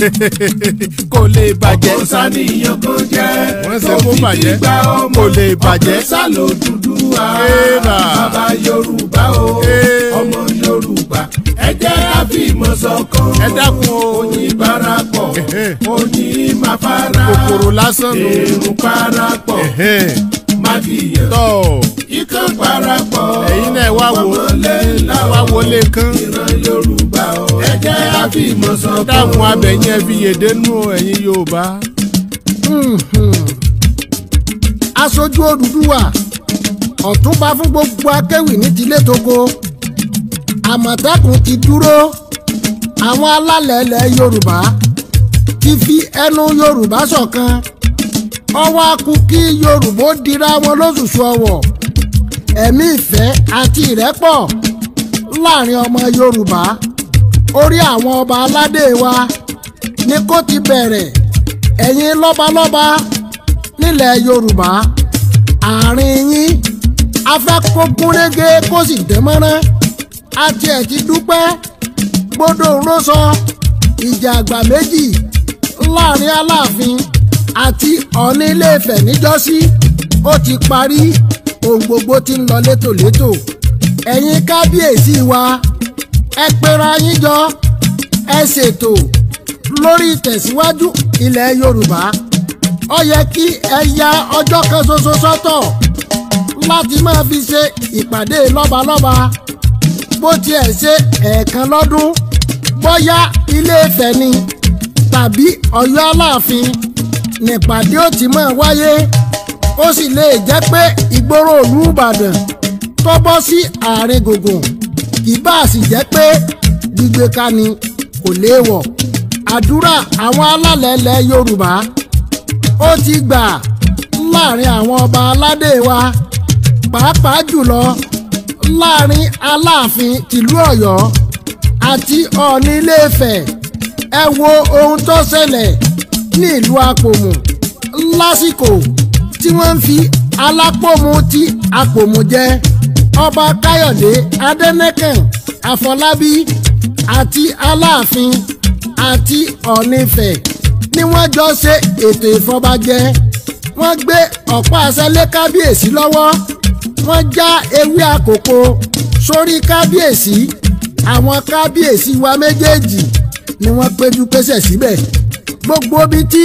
Kò lè bàjẹ́. Ọ̀kan sàníyàn kan jẹ́ Wọ́n ṣe kó bàjẹ́. Gba ọmọ. Kò lè bàjẹ́. Ọ̀kan sá l'Odùduwà. Ébà. Bàbá Yorùbá o. Ee. Ọmọ Yorùbá, ẹ jẹ́ ká fìmọ̀ ṣọ̀kan. Ẹ dákun o. Oyin parapọ̀. Ẹ̀hẹ́n. Oyin máa fara. Kòkòrò lásán nù. Èrò parapọ̀. Ẹ̀hẹ́n. Mádìyàn. Tọ́. Ikán parapọ̀. Ẹ̀yin náà wá wò. Ọmọlé ńlá o. Wá wọlé kán. Ìran Yorùbá o. Ẹ jẹ́ ká fìmọ̀ ṣọ̀kan. Dákun abẹ̀yìn ẹ fi yèdè nù ẹ̀yin Yorùbá. Aṣojú Odùduwà, ọ̀túnba fún gbogbo akéwì ní tilé toko, Àmọ̀tẹ́kùn ti dúró. Àwọn alálẹ̀ ilẹ̀ Yorùbá ti fi ẹnu Yorùbá ṣọ̀kan. Ọwọ́ akú kí Yorùbá ó dira wọn lóṣùṣù ọwọ̀. Ẹ̀mí ìfẹ́ àti ìrẹ́pọ̀ láàrin ọmọ Yorùbá, orí àwọn ọba aládé wa ni kó ti bẹ̀rẹ̀. Ẹ̀yin lọ́balọ́ba nílẹ̀ Yorùbá, àárín yín a fẹ́ kó gúnrégé kó sì dánmọ́rán. Àti ẹ̀ ti dúpẹ́ gbódò ló sọ ìjà àgbà méjì láàrin Aláàfin àti Ọ̀ọ̀ni Ilé-Ifẹ̀ níjọ́sí, ó ti parí. Ohun gbogbo ti ń lọ létòlétò. Ẹ̀yin kábíyèsí wa, ẹ pera yín jọ, ẹ ṣètò lórí ìtẹ̀síwájú ilẹ̀ Yorùbá. Ó yẹ kí ẹ ya ọjọ́ kan ṣoṣo sọ́tọ̀ láti máa fi ṣe ìpàdé lọ́balọ́ba, bó tiẹ̀ ṣe ẹ̀ẹ̀kan lọ́dún, bóyá Ilé-Ifẹ̀ ni tàbí Ọ̀yọ́ Aláàfin nípàdé ó ti máa wáyé. Ó sì lè jẹ́ pé ìgboro ìlú Ìbàdàn tó bọ́ sí àárín gbùngbùn, kì bá sì jẹ́ pé gbígbé ká ni, kò léèwọ̀. Àdúrà àwọn alálẹ̀ ilẹ̀ Yorùbá ó ti gbà láàrin àwọn ọba aládé wa, pàápàá jùlọ láàrin Aláàfin tìlú Ọ̀yọ́ àti Ọ̀ọ̀ni Ilé-Ifẹ̀. Ẹ wo ohun tó ṣẹlẹ̀ ní ìlú Àpòmù lásìkò tí wọ́n ń fi Alápòmù tí Àpòmù jẹ. Ọba Káyọ̀dé Adẹ́nẹ́kàn Àfọlábí àti Aláàfin àti Ọ̀ọ̀nifẹ̀ ni wọ́n jọ ṣe ètò ìfọbajẹ. Wọ́n gbé ọ̀pá àṣẹ lé kábíyèsí lọ́wọ́, wọ́n já ewé àkókò sórí kábíyèsí. Àwọn kábíyèsí wa méjèèjì ni wọ́n péjú pésẹ̀ síbẹ̀. Gbogbo ibi tí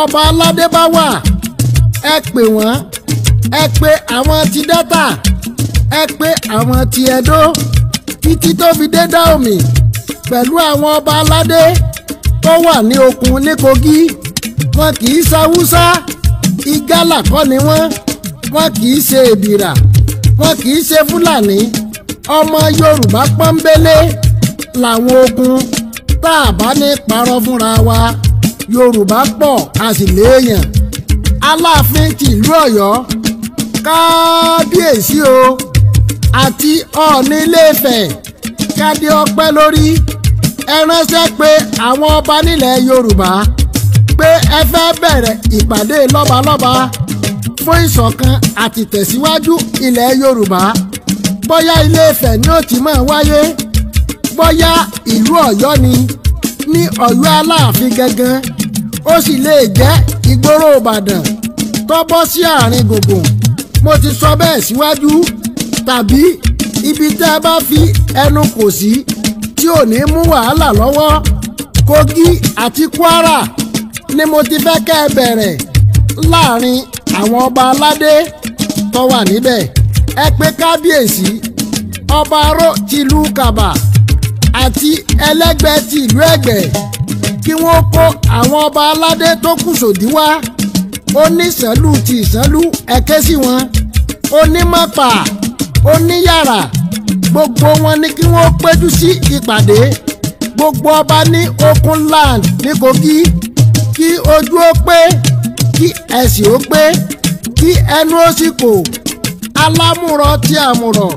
ọba aládé bá wà, ẹ pè wọ́n. Ẹ pè àwọn ti Delta, ẹ pè àwọn ti Ẹdó, títí tó fi dé Dahomey, pẹ̀lú àwọn ọba aládé tó wà ní okùn ní Kogi. Wọn kì í ṣàwúsá, Ìgálà kọ́ ni wọ́n. Wọn kì í ṣe Èbìrà, wọn kì í ṣe Fúlàní. Ọmọ Yorùbá pọ́nbélé làwọn ogun. Tá a bá ní parọ́ fúnra wa, Yorùbá pọ̀, a sì léèyàn. Aláàfin tìlú Ọ̀yọ́, kábíyèsí o, àti Ọ̀ọ̀ni Ilé-Ifẹ̀, kádé ọpẹ́ lórí. Ẹ ránṣẹ́ pé àwọn ọba nílẹ̀ Yorùbá pé ẹ fẹ́ bẹ̀rẹ̀ ìpàdé lọ́balọ́ba fún ìṣọ̀kan àti tẹ̀síwájú ilẹ̀ Yorùbá. Bóyá Ilé-Ifẹ̀ ni ó ti máa wáyé, bóyá ìlú Ọ̀yọ́ ni, ní Ọ̀yọ́ Aláàfin gangan, ó sì lè jẹ́ ìgboro Ìbàdàn tó bọ́ sí àárín gbùngbùn, mo ti sọ bẹ́ẹ̀ síwájú, tàbí ibi tẹ́ ẹ bá fi ẹnu kò sí tí ò ní mú wàhálà lọ́wọ́. Kogi àti Kwara ni mo ti fẹ́ kẹ́ ẹ bẹ̀rẹ̀ láàrin àwọn ọba aládé tó wà níbẹ̀. Ẹ pé kábíyèsí ọba aró tìlú Kàbà àti Ẹlẹ́gbẹ́ tìlú Ẹ̀gbẹ́ kí wọ́n kó àwọn ọba aládé tó kù sòdí wá. Onísànlú ti Ìsànlú, ẹ ké sí wọn. Onímọ̀pà, oníyàrá, gbogbo wọn ni kí wọ́n péjú sí ìpàdé. Gbogbo ọba ní Okun land ní Kogi, kí ojú ó pé, kí ẹ̀sìn ó pé, kí ẹnu ó sì kò. Alámùrọ̀ tí àmùrọ̀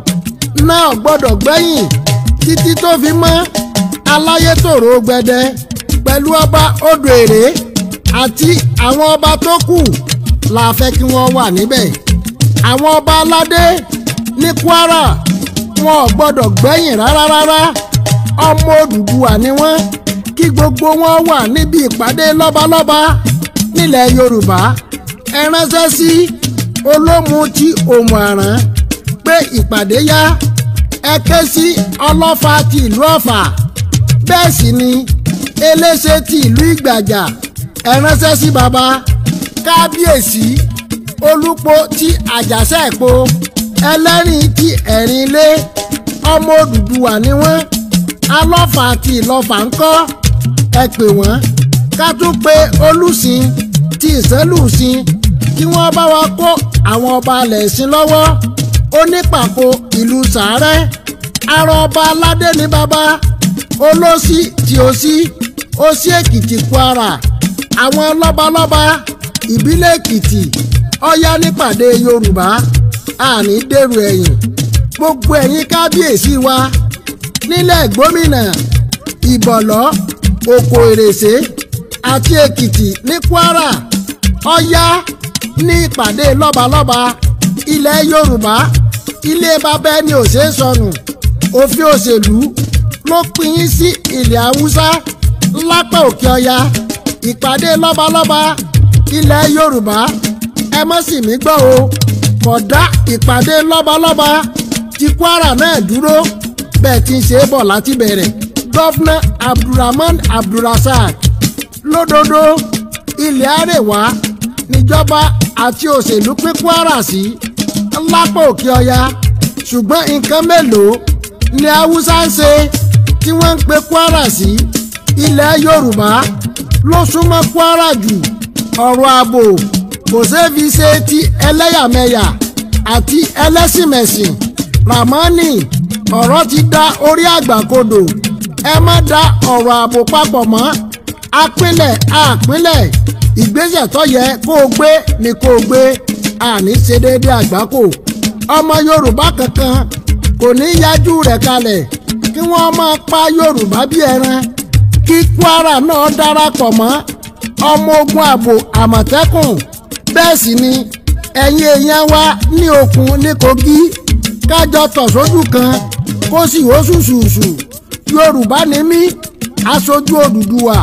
náà gbọ́dọ̀ gbẹ̀yìn, títí tó fi mọ́ Aláyétòrò Gbẹdẹ pẹ̀lú ọba Odò Èrè àti àwọn ọba tó kù la fẹ́ kí wọ́n wà níbẹ̀. Àwọn ọba aládé ní Kwara, wọn ò gbọ́dọ̀ gbẹ̀yìn rárá rárá. Ọmọ Odùduwà ni wọ́n. Kí Kí gbogbo wọn wà níbi ìpàdé lọ́balọ́ba nílẹ̀ Yorùbá. Ẹ ránṣẹ́ sí Olómu ti Òmù Àrán pé ìpàdé yá. Ẹ ké sí Ọlọ́fà ti ìlú Ọ̀fà, bẹ́ẹ̀ sì ni Eléṣe ti ìlú Ìgbàjà. Ẹ ránṣẹ́ sí baba kábíyèsí Olúpo ti Àjàṣẹ́ Èpo, Ẹlẹ́rìn ti Ẹ̀rìn Ilé, ọmọ Odùduwà ni wọ́n. Alọ́fà ti Ìlọ́fà ńkọ́, ẹ pè wọ́n. Ká tún pe Olùsìn ti Ìsẹ́lùsìn kí wọ́n bá wa kó àwọn ọba alẹ̀ ìsìn lọ́wọ́. Onípàkó ìlú Sàárẹ́, arọ ọba aládé ní baba Olóṣì tí Òsì, Òsì Èkìtì Kwara, àwọn lọ́balọ́ba ìbílẹ̀ Èkìtì ọ̀yá nípàdé Yorùbá. Àní dèrò ẹ̀yìn. Gbogbo ẹ̀yin kábíyèsí wa nílẹ̀ gómìnà Ìbọ̀lọ́, Òkò Èrèsé àti Èkìtì ní Kwara, ọ̀yá ní ìpàdé lọ́balọ́ba ilẹ̀ Yorùbá. Ilé bàbá ẹni ò ṣeé sọnù. Òfin òṣèlú ló pín yín sí ilẹ̀ Haúsá lápá òkè ọya. Ìpàdé lọ́balọ́ba ilẹ̀ Yorùbá, ẹ mọ́ sì mí gbọ́ o, kò dá ìpàdé lọ́balọ́ba ti Kwara náà dúró bẹ́ẹ̀ tí ń ṣe é bọ̀ láti bẹ̀rẹ̀. Gọ́fúnà Abdulrahman Abdulrasaq, lódodo ilẹ̀ Àríwá níjọba àti òṣèlú pín Kwara sí lápá òkè ọya, ṣùgbọ́n nǹkan mélòó ni Haúsá ń ṣe tí wọ́n ń pe Kwara sí? Ilẹ̀ Yorùbá ló súnmọ́ Kwara jù. Ọ̀rọ̀ ààbò kò ṣeé fi ṣe ti ẹlẹ́yàmẹ̀yà àti ẹlẹ́sìnmẹ̀sìn. Ramani, ọ̀rọ̀ ti da orí àgbàkodò. Ẹ má da ọ̀rọ̀ ààbò papọ̀ mọ́ apínlẹ̀ àpínlẹ̀. Ìgbésẹ̀ tó yẹ kó o gbé ni kó o gbé. Àní ṣe déédéé àgbákò. Ọmọ Yorùbá kankan kò ní yájú rẹ̀ kalẹ̀ kí wọ́n máa pa Yorùbá bí ẹran. Kí Kwara náà darapọ̀ mọ́ ọmọ ogun ààbò Àmọ̀tẹ́kùn. Bẹ́ẹ̀ sì ni ẹ̀yin èèyàn wa ní Òkun ní Kogi, kájọ tọ̀ sójú kan kó sì wó ṣùṣùṣù. Yorùbá ni mí, aṣojú Odùduwà,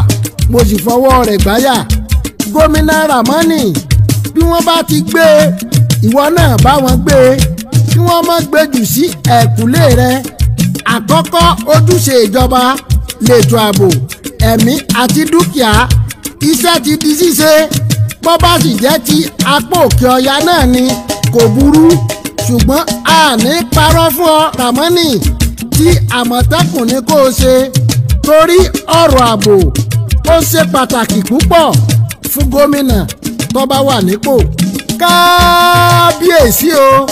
mo sì fọwọ́ rẹ̀ gbáyà. Gómìnà Ramani, bí wọ́n bá ti gbé ìwọ náà bá wọn gbé, kí wọ́n má gbé jù sí ẹ̀kúlé rẹ. Àkọ́kọ́ ojúṣe ìjọba lètò ààbò ẹ̀mí àti dúkìá. Iṣẹ́ ti di ṣíṣe. Bọ́ bá sì jẹ́ ti apá òkè ọya náà ni kò burú, ṣùgbọ́n a ní parọ́ fún ọ Ramani, tí Àmọ̀tẹ́kùn ní kó o ṣe, torí ọ̀rọ̀ ààbò ó ṣe pàtàkì púpọ̀ fún gómìnà tó bá wà nípò. Kábíyèsí o,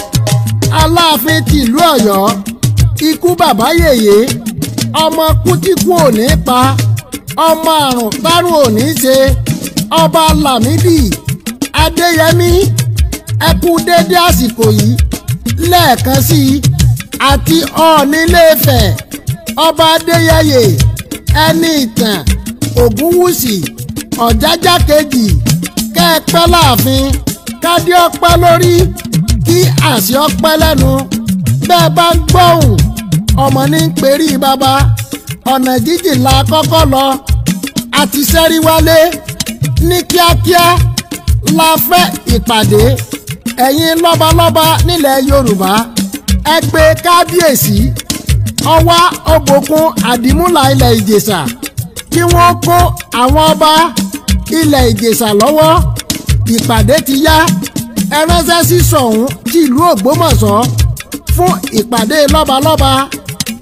Aláàfin tìlú Ọ̀yọ́, ikú bàbá yèyé, ọmọ kútíkù ò ní pa, ọmọ àrùn tárùn ò ní ṣe. Ọba Lámìdí Adéyẹmí, ẹ kú dédé àsìkò yìí lẹ́ẹ̀kan sí i. Àti Ọọ̀ni Ilé-Ifẹ̀, Ọba Adéyẹyè ẹni ìtàn Ògúnwùsì Ọ̀jájá kejì, kẹ́ ẹ pẹ́ láàfin, kádé ọpẹ́ lórí, kí àṣẹ ọpẹ́ lẹ́nu. Bẹ́ẹ̀ bá ń gbóhùn ọmọ ní ń perí bàbá. Ọ̀nà jíjìn la kọ́kọ́ lọ, àti sẹ́rí wálé ní kíákíá la fẹ́ ìpàdé. Ẹ̀yin lọ́balọ́ba nílẹ̀ Yorùbá, ẹ pé kábíyèsí Ọwá Ọbòkun Àdìmúlà ilẹ̀ Ìjẹ̀ṣà kí wọ́n kó àwọn ọba ilẹ̀ Ìjẹ̀ṣà lọ́wọ́. Ìpàdé ti yá. Ẹ ránṣẹ́ sí Ṣọ̀ún ti ìlú Ògbómọ̀ṣọ́ fún ìpàdé lọ́balọ́ba,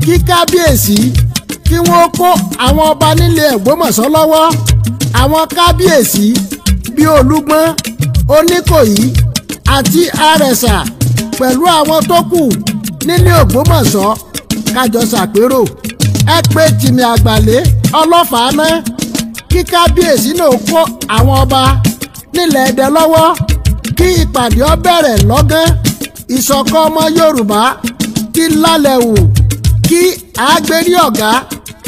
kí kábíyèsí kí wọ́n kó àwọn ọba nílẹ̀ Ògbómọ̀ṣọ́ lọ́wọ́. Àwọn kábíyèsí bíi Olúgbọ́n, Oníkòyí àti Àrẹ̀sà pẹ̀lú àwọn tó kù nílé Ògbómọ̀ṣọ́ kájọ ṣàpérò. Ẹ pé Tìmì Àgbàlé Ọlọ́fàá náà kí kábíyèsí náà kó àwọn ọba nílẹ̀ Ẹdẹ lọ́wọ́, kí ìpàdé ó bẹ̀rẹ̀ lọ́gán. Ìṣọ̀kan ọmọ Yorùbá ti lálẹ́ wù kí àgbérí ọ̀gá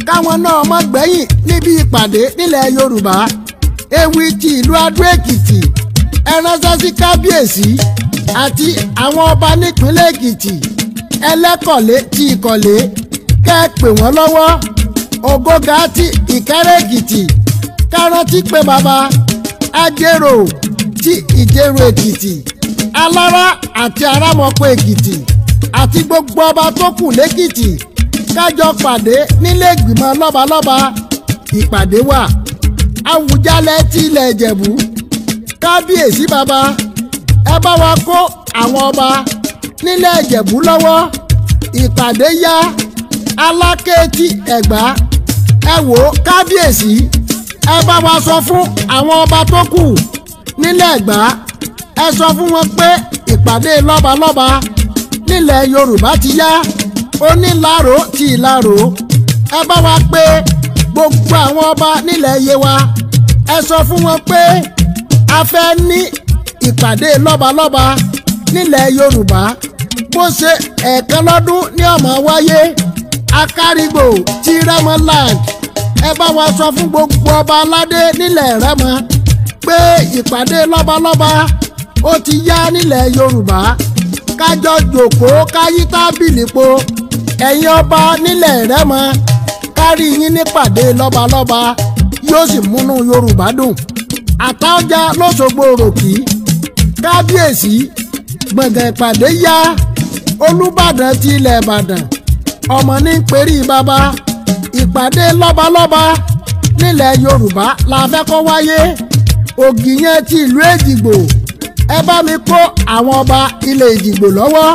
káwọn náà má gbẹ̀yìn níbi ìpàdé nílẹ̀ Yorùbá. Ewì ti ìlú Adó Èkìtì, ẹ ránṣẹ́ sí kábíyèsí àti àwọn ọba nípínlẹ̀ Èkìtì, Ẹlẹ́kọ̀lé ti Ìkọ̀lé, kẹ́ ẹ pè wọ́n lọ́wọ́. Ògógà ti Ìkẹ́rẹ́ Èkìtì kárántí pé bàbá Ajérò ti Ìjẹ̀rò Èkìtì Alára àti Arámọ̀pọ̀ Èkìtì àti gbogbo ọba tó kù lẹ́kìtì kájọ pàdé nílé ìgbìmọ̀ lọ́balọ́ba ìpàdé wà. Àwùjalẹ̀ ti ilẹ̀ Ìjẹ̀bú kábíyèsí bàbá ẹ bá wa kó àwọn ọba nílẹ̀ Ìjẹ̀bú lọ́wọ́ ìpàdé yá. Aláké ti Ẹ̀gbá ẹ wò ó kábíyèsí ẹ bá wa sọ fún àwọn ọba tó kù nílẹ̀ Ẹ̀gbá ẹ sọ fún wọn pé ìpàdé lọ́balọ́ba nílẹ̀ Yorùbá ti yá. Onílàró ti Ìlaró ẹ bá wa pé gbogbo àwọn ọba nílẹ̀ Yewa ẹ sọ fún wọn pé a fẹ́ ní ìpàdé lọ́balọ́ba nílẹ̀ Yorùbá bó ṣe ẹ̀ẹ̀kan lọ́dún ní ọmọ wáyé. Akárìgbò ti Rẹ́mọ land ẹ bá wa sọ fún gbogbo ọba aládé nílẹ̀ Rẹ́mọ pé ìpàdé lọ́balọ́ba ó ti yá nílẹ̀ Yorùbá kájọ jòkóó káyí tábìlì po ẹ̀yin ọba nílẹ̀ Rẹ́mọ kárí yín nípàdé lọ́balọ́ba yóò sì múnú Yorùbá dùn. Àtaọ́jà lọ́sọ̀gbọ̀ òròkì kábíyèsí gbọ̀ngàn ìpàdé yá. Olúbàdàn ti ilẹ̀ Ìbàdàn ọmọ ní ń perí bàbá ìpàdé lọ́balọ́ba nílẹ̀ Yorùbá la fẹ́ kó wáyé. Ògìyàn ti ìlú Èjìgbò ẹ bá mi kó àwọn ọba ilẹ̀ Èjìgbò lọ́wọ́.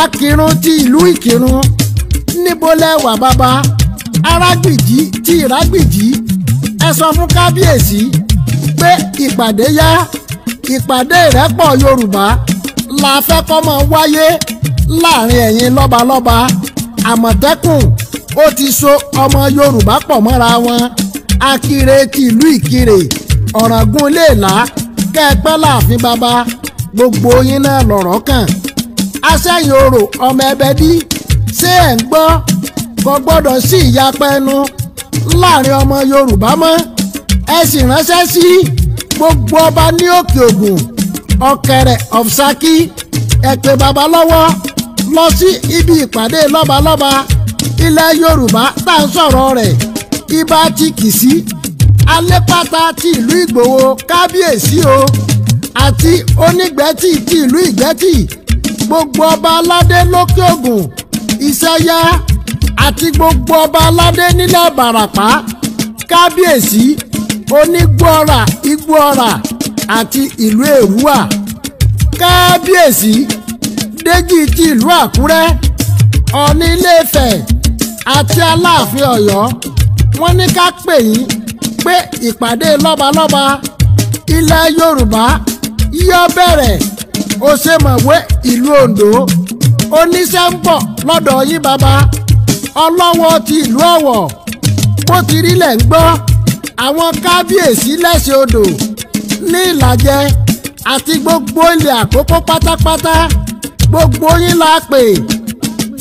Akírun ti ìlú Ìkírun níbo lẹ wà bàbá? Arágbìjí ti Ìrágbìjí ẹ sọ fún kábíyèsí pé ìpàdé yá. Ìpàdé ìrẹ́pọ̀ Yorùbá la fẹ́ kó máa wáyé láàrin ẹ̀yin lọ́balọ́ba. Àmọ̀tẹ́kùn ó ti so ọmọ Yorùbá pọ̀ mọ́ra wọn. Akire ti ìlú Ìkirè Ọ̀ràngún Iléèlá kẹ́ẹ̀pẹ́ láàfin bàbá gbogbo yín náà lọ̀rọ̀ kàn. Aṣẹ́yìn orò ọmọ ẹbẹ̀dí ṣé ẹ̀ ń gbọ́? Kò gbọ́dọ̀ sí ìyapa ẹnu láàrin ọmọ Yorùbá mọ́. Ẹ sì ránṣẹ́ sí gbogbo ọba ní Òkè Ògùn Ọ̀kẹ̀rẹ̀ of Ṣakí ẹ pè bàbá lọ́wọ́ lọ sí ibi ìpàdé lọ́balọ́ba ilẹ̀ Yorùbá tá à ń sọ̀rọ̀ rẹ̀. Ibà ti Kìsí Alépàtà ti ìlú Ìgbòho kábíyèsí o àti Onígbẹ́tì ti ìlú Ìgbẹ́tì gbogbo ọba aládé lókè Ògùn Ìṣẹ́yá àti gbogbo ọba aládé nílẹ̀ Ìbàràpá kábíyèsí Onígbọ́ra Igbóọrà àti ìlú Èrúwà kábíyèsí Déjì ti ìlú Àkúrẹ́ Ọ̀ọ̀ni Ilé-Ifẹ̀ àti Aláàfin Ọ̀yọ́ wọ́n ní ká pè yín pé ìpàdé lọ́balọ́ba ilẹ̀ Yorùbá yóò bẹ̀rẹ̀. Òṣèmọ̀wé ìlú Oǹdó oníṣẹ́ ń bọ̀ lọ́dọ̀ yín bàbá. Ọlọ́wọ́ ti ìlú Ọ̀wọ̀ bó ti rí lẹ̀ ń gbọ́. Àwọn kábíyèsí lẹ́sẹ̀ odò ní Ìlàjẹ àti gbogbo ilẹ̀ Àkókó pátápátá gbogbo yín la pè.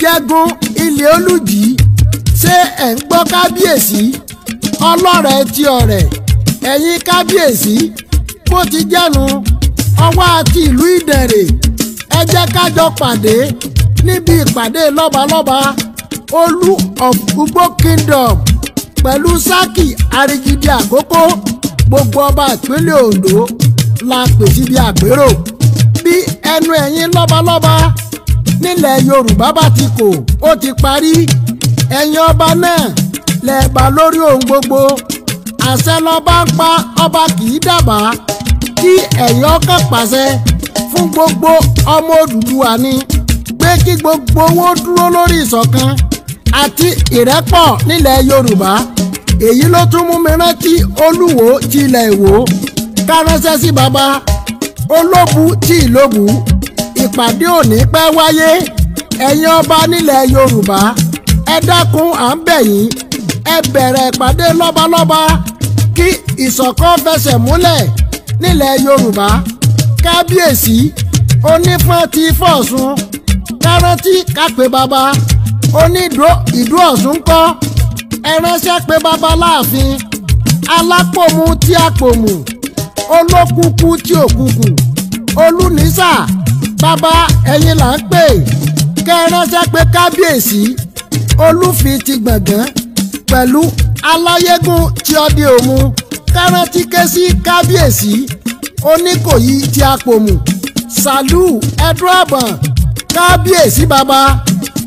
Jẹ́gun ilẹ̀ Olùjì ṣé ẹ̀ ń gbọ́ kábíyèsí? Ọlọ́rẹ̀ ti ọ̀rẹ̀ ẹ̀yin kábíyèsí bó ti jẹ́nu ọwọ́ àti ìlú Ìdẹ̀rè ẹ jẹ́ kájọ pàdé níbi ìpàdé lọ́balọ́ba Olú of Ugbo Kingdom pẹ̀lú Sákì Arigidi Àkókó gbogbo ọba ìpínlẹ̀ Oǹdó la pè síbi àpérò. Bí ẹnu ẹ̀yin lọ́balọ́ba nílẹ̀ Yorùbá bá ti kò ó ti parí. Ẹ̀yin ọba náà lẹ́ẹ̀bà lórí ohun gbogbo. Àṣẹ lọ́ba ń pa ọba kì í dábàá kí ẹ̀yin ọkàn pàṣẹ fún gbogbo ọmọ Odùduwà ni pé kí gbogbo owó dúró lórí ìṣọ̀kan àti ìrẹ́pọ̀ nílẹ̀ Yorùbá. Èyí ló tún mú mi rántí Olúwo ti ilẹ̀ Ìwó ká ránṣẹ́ sí bàbá Olóbu ti Ìlóbù. Ìpàdé òní pẹ́ wáyé. Ẹ̀yin ọba nílẹ̀ Yorùbá ẹ dákun à ń bẹ̀ yín ẹ bẹ̀rẹ̀ ìpàdé lọ́balọ́ba kí ìṣọ̀kan fẹsẹ̀ múlẹ̀ nílẹ̀ Yorùbá. Kábíyèsí Onífọ́n ti Fọ̀ọ̀sùn kárántí kápẹ́ bàbá onídó ìdú Ọ̀ṣun kọ́ ẹ ránṣẹ́ pé bàbá láàfin. Alápòmù tí àpòmù Olókùkù tí òkùkù Olúnísà bàbá ẹ̀yin là ń pè kẹ́ ẹ ránṣẹ́ pé kábíyèsí Olúfi ti Gbọ̀ngàn Pẹ̀lú Aláyégún tí ọdẹ Òmu, kárántí ké sí kábíyèsí Oníkòyí tí Apòmù, Sàlù Ẹdúràbọ̀n, kábíyèsí bàbá.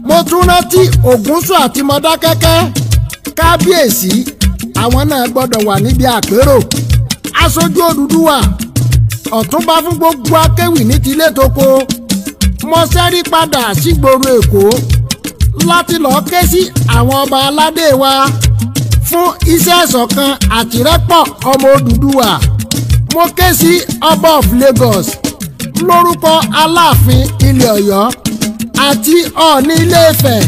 Mo tún rántí Ògúnṣù àti Mọdákẹ́kẹ́, kábíyèsí, àwọn náà gbọ́dọ̀ wà níbi àpérò. Aṣojú Odùduwà, ọ̀túnba fún gbogbo akéwì ní tilé toko, mo ṣẹ́rí padà sígboro Èkó láti lọ́ọ́ ké sí àwọn ọba aládé wa fún iṣẹ́ ìṣọ̀kan àtìrẹ́pọ̀ ọmọ Odùduwà. Mo ké sí ọba of Lagos lórúkọ Aláàfin ilẹ̀ Ọ̀yọ́ àti Ọọ̀ni Ilé-Ifẹ̀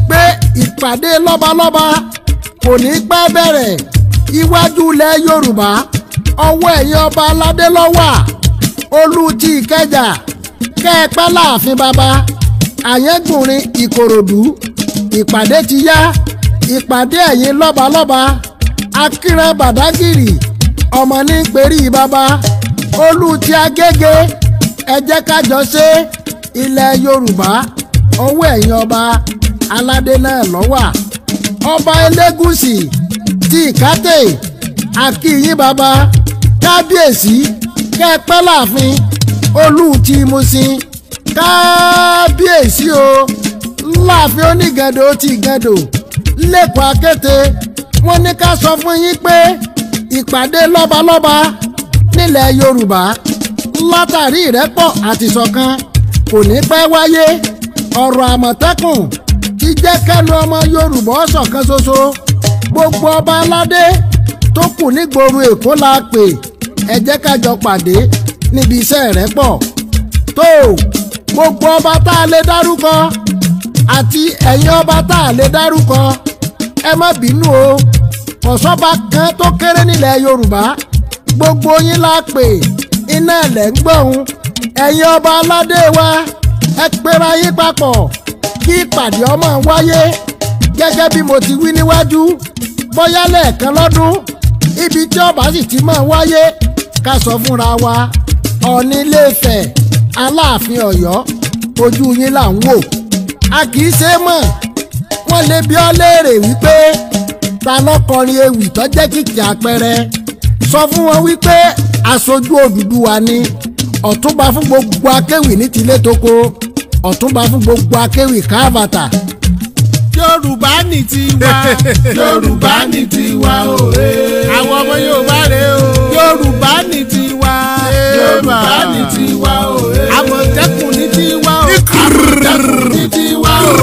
pé ìpàdé lọ́balọ́ba kò ní pẹ́ bẹ̀rẹ̀. Iwájú ilẹ̀ Yorùbá, ọwọ́ ẹ̀yin ọba aládé ló wà. Olú ti Ìkẹjà, kẹ́ẹ̀pẹ́ láàfin bàbá Àyẹ́gbùnrin Ìkòròdú, ìpàdé ti yá, ìpàdé ẹ̀yin lọ́balọ́ba. Akíran Bàdágìrì, ọmọ ní perí bàbá. Olú ti Agége, ẹ jẹ́ ká jọ ṣe. Ilẹ̀ Yorùbá, ọwọ́ ẹ̀yin ọba aládé náà ló wà. Ọba Elégùṣì ti Ìkátè, àkìyín bàbá, kábíyèsí, kẹ́ẹ̀pẹ́ láàfin. Olú ti Mùṣín, kábíyèsí o. Láàfin Onígàndò ti Ìgàndò lẹ́kọ̀ọ́ Akéte, wọ́n ní ká sọ fún yín pé ìpàdé lọ́balọ́ba nílẹ̀ Yorùbá látàrí ìrẹ́pọ̀ àti ìṣọ̀kan kò ní pẹ́ wáyé. Ọ̀rọ̀ Àmọ̀tẹ́kùn ti jẹ́ kẹ́nu ọmọ Yorùbá ṣọ̀kan ṣoṣo. Gbogbo ọba aládé tó kù nígboro Èkó la pè, ẹ jẹ́ ká jọ pàdé níbi iṣẹ́ ìrẹ́pọ̀. Tó gbogbo ọba tá a lè dárúkọ àti ẹ̀yin ọba tá a lè dárúkọ, ẹ má bínú o, kọ̀sọ́ba kan tó kéré nílẹ̀ Yorùbá. Gbogbo yín la pè, iná ẹ̀lẹ́ ń gbọ̀hún. Ẹ̀yin ọba aládé wa, ẹ pera yín papọ̀ kí ìpàdé ọmọ wáyé gẹ́gẹ́ bí mo ti wí níwájú, bóyá lẹ́ẹ̀kan lọ́dún. Ibi tí ọba sì ti máa wáyé, ká sọ fúnra wa. Ọọ̀ni Ilé-Ifẹ̀, Aláàfin Ọ̀yọ́, ojú yín là ń wò, a kì í ṣe é mọ̀. Wọ́n lè bi ọ́ léèrè wípé ta lọ́kọrin ewì tó jẹ́ kìkì àpẹẹrẹ. Sọ fún wọn wípé aṣojú Odùduwà ni, ọ̀túnba fún gbogbo akéwì ní tilé toko, ọ̀túnba fún gbogbo akéwì káfàtà. Yorùbá ní tiwa. Yorùbá ní tiwa òye. Àwọn ọmọ Yorùbá rè o. Yorùbá ní tiwa. Yorùbá ní tiwa òye. Àmọ̀tẹ́kùn ní tiwa o. Àmọ̀tẹ́kùn ní tiwa o.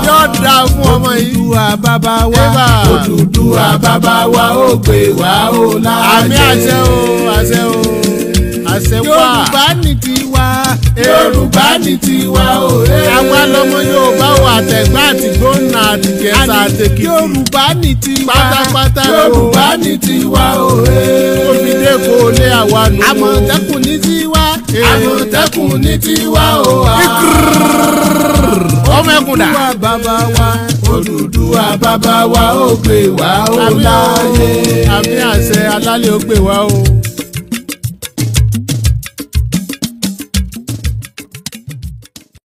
Yóò dáa fún ọmọ yìí. Odùduwà bàbá wa. Odùduwà bàbá wa ó gbé wa ó láàyè. Àmì àṣẹ o, àṣẹ o, àṣẹ wà. Yorùbá ní tiwa. Yorùbá ní tiwa òye. Àwa lọmọ Yorùbá o, àtẹ̀gbá àti gbóná àtìjẹsà àtẹ̀kìtì. Yorùbá ní tiwa. Pátápátá o. Yorùbá ní tiwa òye. Ó fi dé kó lé àwa nù. Àmọ̀tẹ́kùn ní tiwa. Àmọ̀tẹ́kùn ní tiwa o. Ọmọ ẹkùn dà. Odùduwà bàbá wa. Odùduwà bàbá wa ó gbé wa ó láàyè. Àmì àṣẹ alálẹ̀ ó gbé wa o.